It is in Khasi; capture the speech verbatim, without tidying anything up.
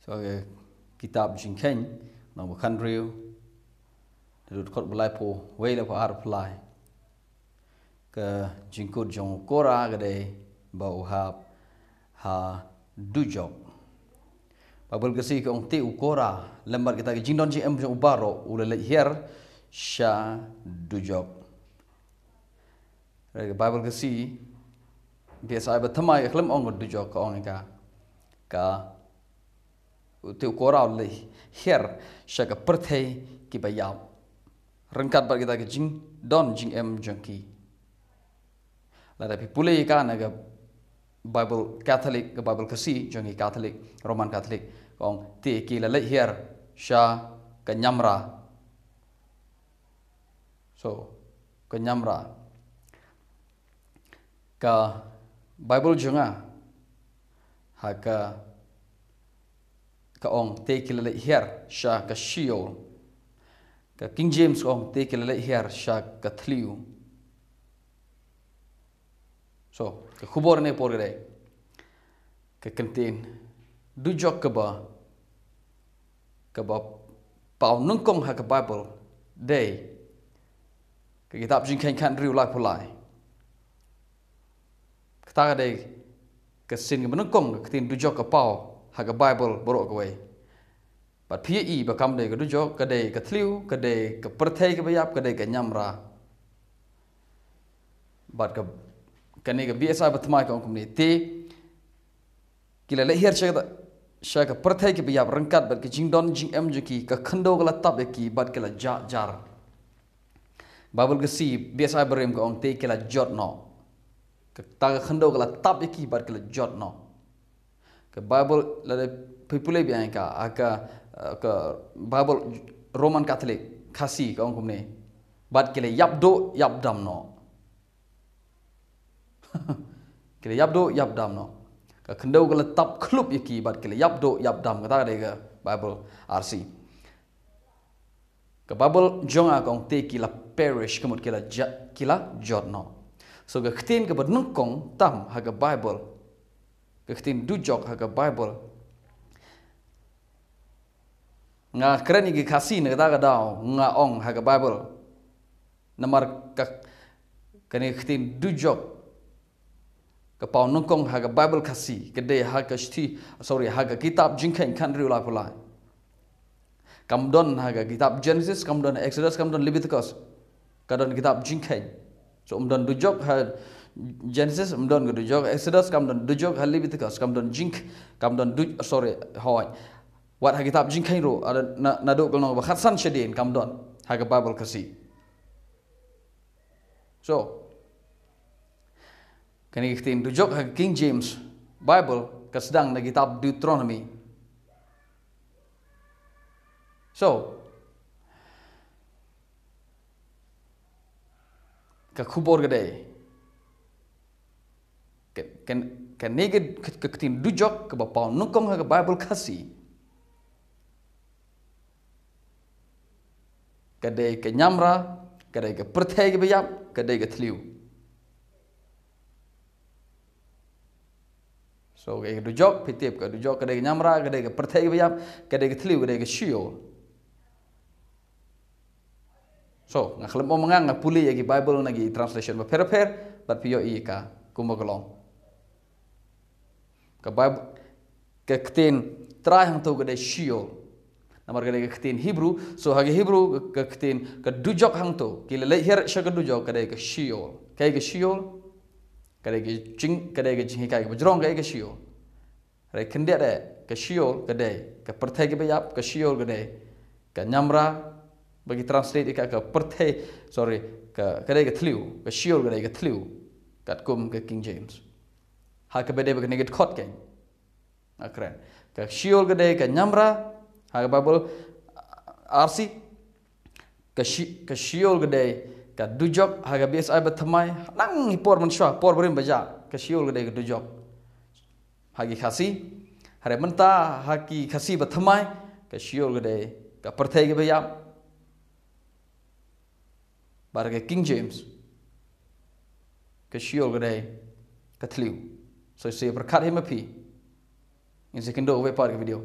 Ka kitab Jingkheiñ, nong ba khatriew, da dud khot ba laiphew wei, laiphew ar, laiphew lai. Ka jingkut jong u Kora ka dei ba u hap ha dujok. Baibl Khasi ka ong te u Kora lem bad kita ki jingdon jingem jong u baroh u la leit hiar sha dujok. Re ka Baibl Khasi, B S I ba thymmai ka khlem ong ka dujok, ka ong ïa ka, ka te u Kora u la leit hiar sha ka pyrthei kiba ïap ryngkat bad kita ki jingdon jingem jong ki. Lada phi pule ïa ka na ka Baibl Katholik, ka Baibl Khasi jong ki Katholik, Roman Katholik, ka ong te ki la leit hiar sha ka ñiamra. So, ka ñiamra. Ka Baibl jong nga, ha ka, ka ong te ki la leit hiar sha ka Sheol. Ka King James ka ong te ki la leit hiar sha ka thliew. So, ka khubor ne por ka dei, ka ktien dujok kaba, kaba paw nyngkong ha ka Baibl dei ka kitab Jingkheiñ khatriew, laiphew lai. Kata ka dei ka sien kaba nyngkong ka ktien dujok ka paw ha ka Baibl baroh kawei. Bad phi ïohi ba kam dei ka dujok, ka dei ka thliew, ka dei ka pyrthei kaba ïap, ka dei ka ñiamra. Bad ka, kane ka B S I ba thymmai ka ong kumne te ki la leit hiar sha ka, sha ka pyrthei kiba ïap ryngkat bad ki jingdon jingem jong ki, ka khyndew ka la tap ïa ki bad ki la jah jar. Baibl Khasi, B S I barim ka ong te ki la jot noh. Kata ka khyndew ka la tap ïa ki bad ki la jot noh. Ka Baibl, lada phi pule biang ïa ka, ha ka, eh, ka Baibl Roman Katholik Khasi ka ong kumne, bad ki la ïap duh ïap dam noh. Ki la ïap duh ïap dam noh. Ka khyndew ka la tap khlop ïa ki bad ki la ïap duh ïap dam, kata ka dei ka Baibl R C. Ka Baibl jong nga ka ong te ki la perish, ka mut ki la ja-, ki la jot noh. So ka ktien kaba nyngkong tam ha ka Baibl, ka ktien dujok ha ka Baibl, nga kren ïa ki Khasi na kata ka daw, nga ong ha ka Baibl. Namar ka, kane ka ktien dujok ka paw nyngkong ha ka Baibl Khasi ka dei ha ka shithi, sorry, ha ka kitab Jingkheiñ khatriew, laiphew lai. Kam don ha ka kitab Genesis, kam don Exodus, kam don Leviticus. Ka don kitab Jingkheiñ. So, ym don dujok ha Genesis, ym don ka dujok Exodus, kam don dujok ha Leviticus, kam don Jing-, kam don duj-, sorry, hooid. Wat ha kitab Jingkheiñ ruh, ada na, naduh ka lynnong ba khatsan shadien kam don ha ka Baibl Khasi. So, kane ka ktien dujok ha ka King James Bible ka sdang na kitab Deuteronomy. So, ka khubor ka dei, ka, ka, kane ka, ka, ka ktien dujok kaba paw nyngkong ha ka Baibl Khasi ka dei ka ñiamra, ka dei ka pyrthei kaba ïap, ka dei ka thliew. So, ka dujok, phi tip, ka dujok ka dei ka ñiamra, ka dei ka pyrthei kaba ïap, ka dei ka thliew, ka dei ka Sheol. So, nga khlem ong ma nga, nga pule ïa ki Bible na ki translation bapher bapher, bad phi ïohi ïa ka kumba ka long. Ka Bible, ka ktien trai hangto ka dei Sheol. Namar ka dei ka ktien Hebrew, so ha ka Hebrew ka, ka ktien ka dujok hangto, ki la leit hiar sha ka dujok, ka dei ka Sheol. Kaei ka Sheol? Ka dei ka jing, ka dei ka jinghikai kaba jrong, kaei ka Sheol? Re khyndiat de, ka Sheol ka dei ka pyrthei kaba ïap, ka Sheol ka dei ka ñiamra, ba ki translate ïa ka, ka pyrthei, sorry, ka, ka dei ka thliew, ka Sheol ka dei ka thliew, katkum ka King James. Ha kaba dei ba kane ka dkhot keiñ. Nga kren. Ka Sheol ka dei ka ñiamra, ha ka Bible R C, ka She-, ka Sheol ka dei ka dujok, ha ka B S I ba thymmai, nang hi por mynshuwa, por barim ba jah, ka Sheol ka dei ka dujok. Ha ki Khasi, hynrei mynta ha ki Khasi ba thymmai, ka Sheol ka dei ka pyrthei kaba ïap. Bad ka King James, ka Sheol ka dei ka thliew. So, sa pyrkhat hi ma phi. Ngin sa ïakynduh ha kawei pat ka video.